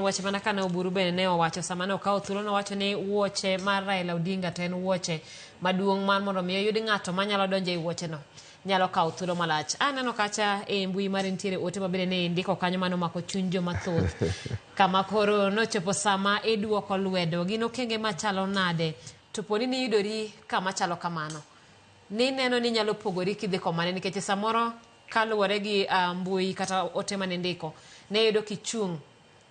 Wuoche mana kane Oburu bende ne owacho sama ne okawo thuolo nowacho ni wuoche mar Raila Odinga to en wuoche maduong' mar mondo mi oyud ng'ato manyalo donjo ei wuocheno nyalo kawo thuolo malach. Aneno kacha e mbui mari nitiere ote ma bende ne indiko kanyo mane omako chuny joma thoth kama koro nochopo sama iduoko lwedo. Gin okenge machalo nade to poni niyudori kama chalo kamano nineno ni inyalo pogori kidhi komane nikech samoro kaluwore gi mbui kata ote mane indiko ne yudo kichung'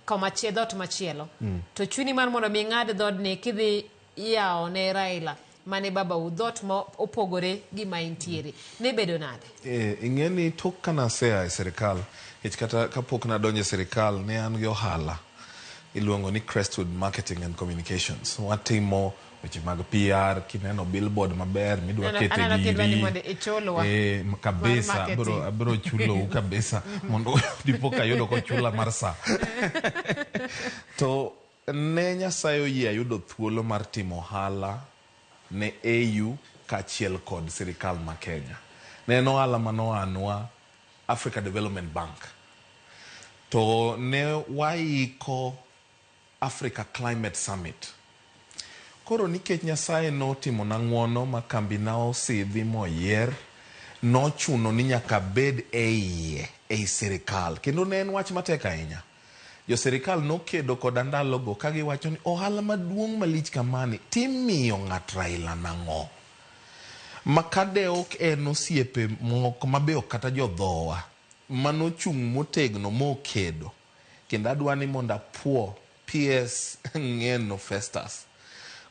koma dhoot machielo to chuni mar mondo mi ing'ad dhoodni kidhi yawo ne Raila mane babau dhoot ma opogore gi ma intiere ne bedo nade? Ing'e ni tok ka nasea e sirikal, nikech kata kapok nadonjo e sirikal ne an gi ohala iluongo ni Crestwood Marketing and Communications. Watimo weche mag PR, kineno billboard maber midwa kete Aneno kidwa ni giri. mondo ichulwa. Kabisa, Mar marketing. Abiro chulou kabisa mondo dipo kayudo kochula mar sa. To ne Nyasaye oyie ayudo thuolo mar timo ohala ne AU kaachiel kod sirikal ma Kenya. Ne en ohala manoanwa Africa Development Bank. To ne waiko Africa Climate Summit. Koro nikech Nyasaye notimona ng'uono ma kambina osidhi moyier, nochuno ni nyaka abed e iye, ei sirikal. Kendo ne en wach matek ahinya. Jo sirikal nokedo koda ndalogo ka giwacho ni ohala maduong' malich kamani timiyo ng'at Raila nang'o? Ma kade ok en osiepe moko mabe ok kata jodhowa manochung' motegno mokedo. Kendo adwa ni mondo apuo PS Ng'eno Festus.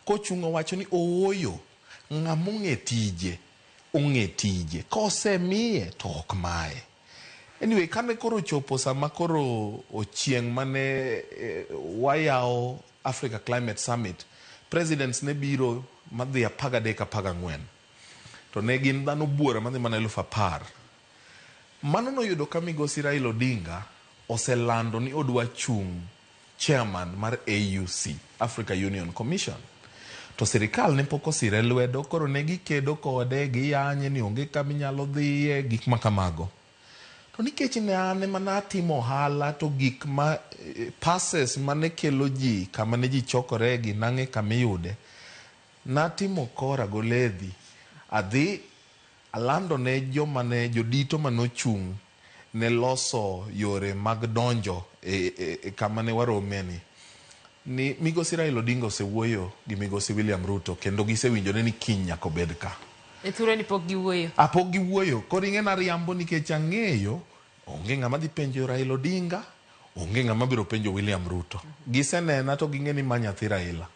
Kochung' owacho ni ooyo, ng'ama ong'e tije, ong'e tije. Kosemiye to ok maye. Anyway, kane koro ochopo sama koro ochieng' mane wayawo Africa Climate Summit, presidents ne biro madhi 13 14. To ne gin dhano buora madhi mana 10,000. Mano noyudo ka migosi Raila Odinga oselando ni odwa chung' chairman mar AUC, Africa Union Commission. To sirikal ne pok osire lwedo, koro ne gikedo kode, giyanye ni onge kama inyalo dhiye, gik ma kamago. To nikech ne an ema natimo ohala to gik ma passes mane kelo ji kama ne ji chokore gi nang'e kama iyude, natimo kora goledhi, adhi alando ne joma ne jodito manochung' ne loso yore mag donjo e kama ne warome ni migosi Raila Odinga osewuoyo gi migosi William Ruto kendo gisewinjore ni kiny nyaka obed ka. E thuolo ni pok giwuoyo. A pok giwuoyo. Koro ing'e nariambo nikech ang'eyo onge ng'ama dhi penjo Raila Odinga, onge ng'ama biro penjo William Ruto. Gisenena to ging'e ni ma nyathi Raila.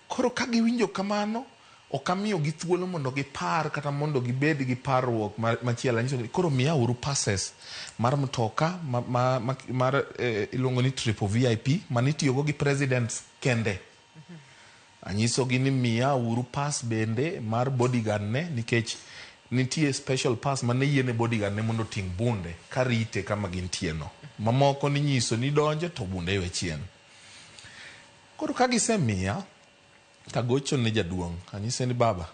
Koro ka giwinjo kamano, ok amiyogi thuolo mondo gipar kata mondo gibed gi parruok machielo. Anyisogi ni koro miya uru passes mar mtoka mar iluongo ni triple VIP manitiyogo gi presidents kende. Anyisogi ni miya uru pass bende mar bodyguard ne nikech nitie special pass mane yiene bodyguard ne mondo oting' bunde karite kama gintie no. Mamoko ninyiso ni donjo to bunde iwe chien. Koro ka gisemiya, tagocho ne jaduong', anyise ni baba,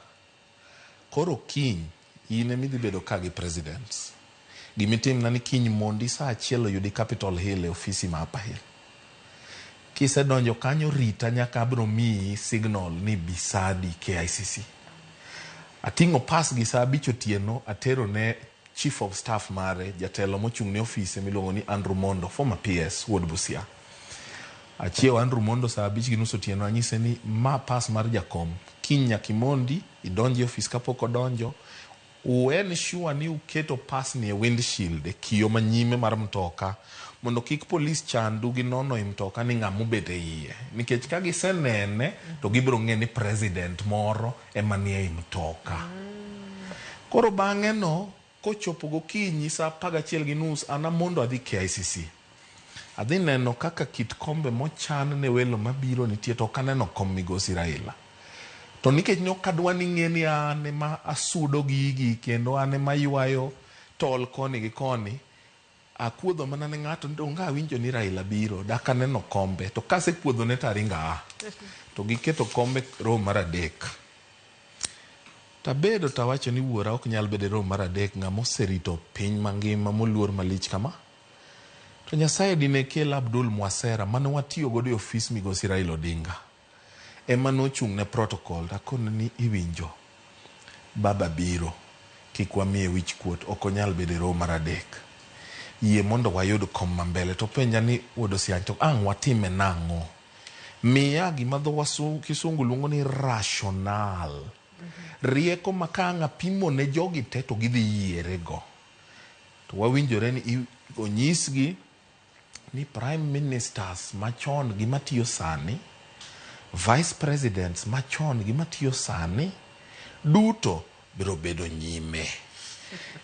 koro kiny in ema idhi bedo ka gi presidents. Gimitimna ni kiny mondi saa 1 oyudi Capitol Hill e ofisi ma Upper Hill. Kisedonjo kanyo rita nyaka abiro miyi signal ni bisadi KICC. Ating'o pass gi saa 5 otieno atero ne chief of staff mare, jatelo mochung' ne ofise miluongo ni Andrew Mondo, former PS wuod Busia. Achiewo Andrew Mondo saa 5:30 otieno anyise ni ma pass mar jakom. Kiny nyaka imondi, idonji e ofis kapok odonjo. Ensure ni uketo pass ni e windshield e kiyo manyime mar mtoka mondo kik polis chandu gi nono e mtoka ni ng'ama obet e iye. Nikech ka gisenene to gibiro ng'e ni president moro ema ni ei mtoka. Koro bang'e no kochopo gokinyi saa 11:30 an amondo adhi KICC. Adhi neno kaka kit kombe mochan ne welo mabiro nitie to ok aneno kom migosi Raila. To nikech ne ok adwa ni ng'e ni an ema asudo gigi kendo an ema aywayo tol koni gi koni, akuodho mana ne ng'ato ni donge awinjo ni Raila biro, dak aneno kombe. To kasekuodhone to aringo aa. To giketo kombe row mar 3. Tabedo tawacho ni wuora ok nyal bedo e row mar 3 ng'ama oserito piny mangima moluor malich kama. To Nyasaye dine kel Abdul Mwasera mane watiyo godo e ofis migosi Raila Odinga. Ema nochung' ne protocol to akone ni iwinjo baba biro kik wamiye wich kuot ok onyal bedo e row mar adek. Yie mondo wayud kom ma mbele to openja ni wuod Osiany to ang' watime nang'o? Miya gima dho wasungu kisungu luongo ni rationale. Rieko ma ka ang' apimo ne jogi te to gidhi yiere go. To wawinjore ni onyisgi ni prime ministers machon gi matiyo sani, vice presidents machon gi matiyo sani, duto biro bedo nyime.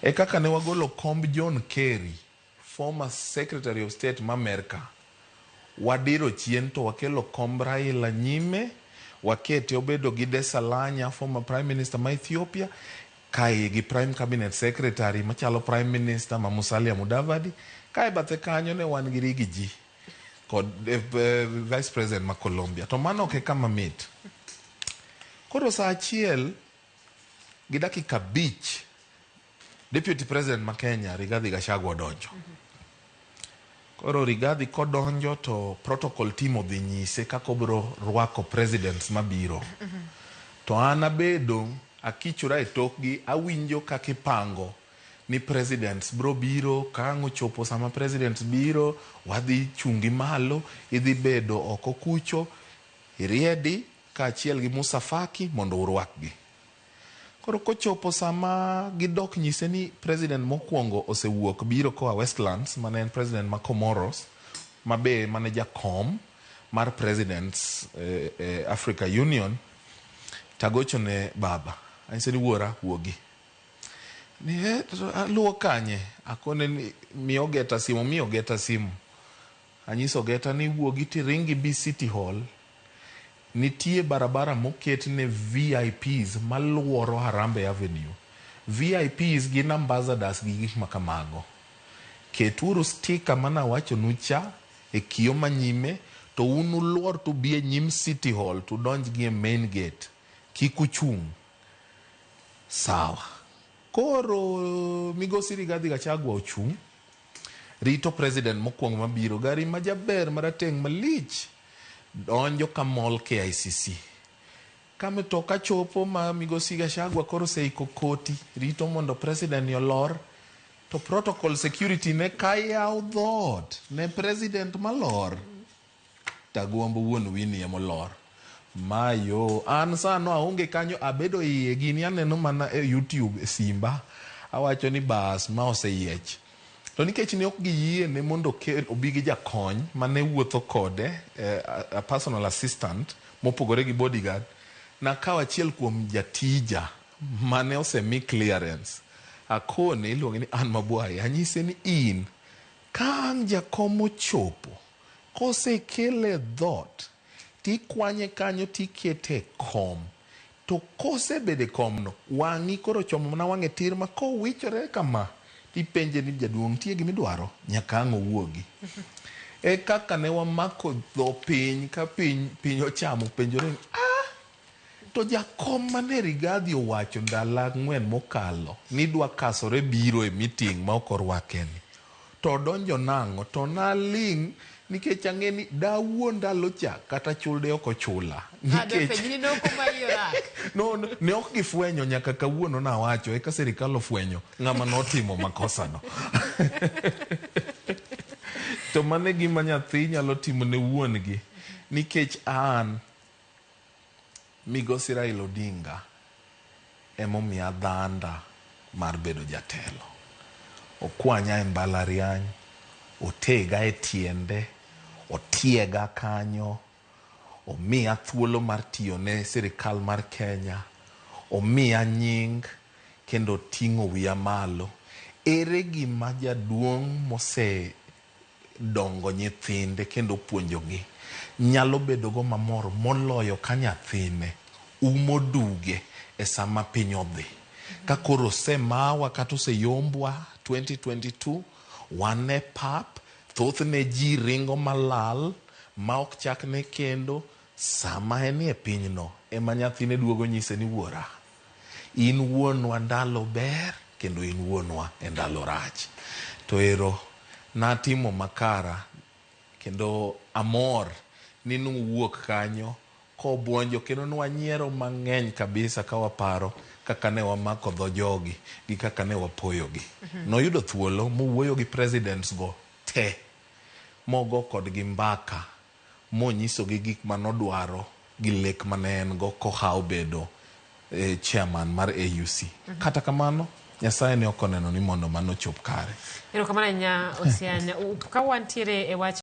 E kaka ne wagolo komb John Kerry, former secretary of state ma Amerka, wadiro chien to wakelo komb Raila nyime, wakete obedo gi Desalanya, former prime minister ma Ethiopia, kae gi prime cabinet secretary machalo prime minister ma Musalia Mudavadi, kae bathe kanyo ne wan gi Riggy G kod vice president ma Colombia. To mano ok e kama mit. Koro saa 1:05 deputy president ma Kenya Rigathi Gachagua odonjo. Koro Rigathi kodonjo to protocol team odhi nyise kaka obiro rwako presidents mabiro. To an abedo akichora e tokgi awinjo kaka ipango ni presidents biro biro ka ang' ochopo sama presidents biro wadhi chungi malo idhi bedo oko kucho iriedi kaachiel gi Musa Faki mondo urwakgi. Koro kochopo sama gidok nyise ni president mokwongo osewuok biro koa Westlands mane en president ma Comoros ma be mane jakom mar presidents Africa Union tagocho ne baba anyise ni wuora wuogi ni aluwo kanye akone ni mi ogeta simu mi ogeta simu anyiso ogeta ni wuogi tiringi bi City Hall nitie barabara moket ne VIPs maluoro Harambee Avenue. VIPs gin ambassadors gi gik makamago. Keturu sticker manawachonu cha e kio manyime to un uluor to bi e nyim City Hall to udonj gi e main gate. Kik uchung'. Sawa. Koro migosi Rigathi Gachagua ochung' rito president mokwongo mabiro gari majaber marateng' malich donjo kamol KICC. Ka mtoka chopo ma migosi Gachagua koro oseiko koti rito mondo president ni olor to protocol security ne kayaw dhoot ne president malor Tagwombo wuon Winnie emolor. Mayo, an sano aonge kanyo abedo iye gini aneno mana e YouTube e simba. Awacho ni bas ma oseyiech. To nikech ne ok giyie ne mondo obi gi jakony mane wuotho kode, a personal assistant mopogore gi bodyguard, nakawo achiel kuom jatija mane osemi clearance. Akone iluonge ni Ann Mabwayi, anyise ni in ka ang' jakom ochopo kosekele dhoot tikwanye kanyo tikete e kom to kosebedo e komno wang'i koro chomo mana wang'e tir ma kowichore kama tipenje ni jaduong' nitie gimidwaro nyaka ang' owuogi. E kaka ne wamako dho piny ka piny piny ochamo penjore ni ah to jakom mane Rigathi owacho ndalo 4 mokalo ni dwa kasore biro e meeting ma ok orwake ni to odonjo nang'o to naling' nikech ang'e ni dawuo ndalo cha kata chulde ok ochula nikech no, ne ok gifwenyo nyaka kawuono nawacho eka sirikal ofwenyo ng'ama notimo makosano. To mano e gima nyathi nyalo timo ne wuon gi nikech an migosi Raila Odinga emomiya dhanda mar bedo jatelo. Okwanya e mbalariany, otega e tiende, otiega kanyo, omiya thuolo mar tiyo ne sirikal mar Kenya, omiya nying kendo oting'o wiya malo. Ere gima jaduong' mose dongo nyithinde kendo puonjogi nyalo bedogo mamor moloyo ka nyathine umo duge e sama piny odhi. Ka koro osemawa kata oseyombwa 2022, wan e pap, thothne ji ringo malal ma ok chak ne kendo, sama enie pinyno ema nyathine duogo nyise ni wuora, in wuonwa ndalo ber kendo in wuonwa e ndalo rach. To ero Natimo makara kendo amor ni nuwuok kanyo kobuonjo kendo nwanyiero mang'eny kabisa ka waparo kaka ne wamako dho jogi gi kaka ne wapoyogi. Noyudo thuolo mowuoyo gi presidents go te mogo kodgi mbaka monyisogi gik manodwaro gi lek mane en go kohawo bedo chairman mar AUC. Kata kamano, Nyasaye ne ok oneno ni mondo mano ochop kare. Erokamano ahinya Osiany. Ka wantiere e wach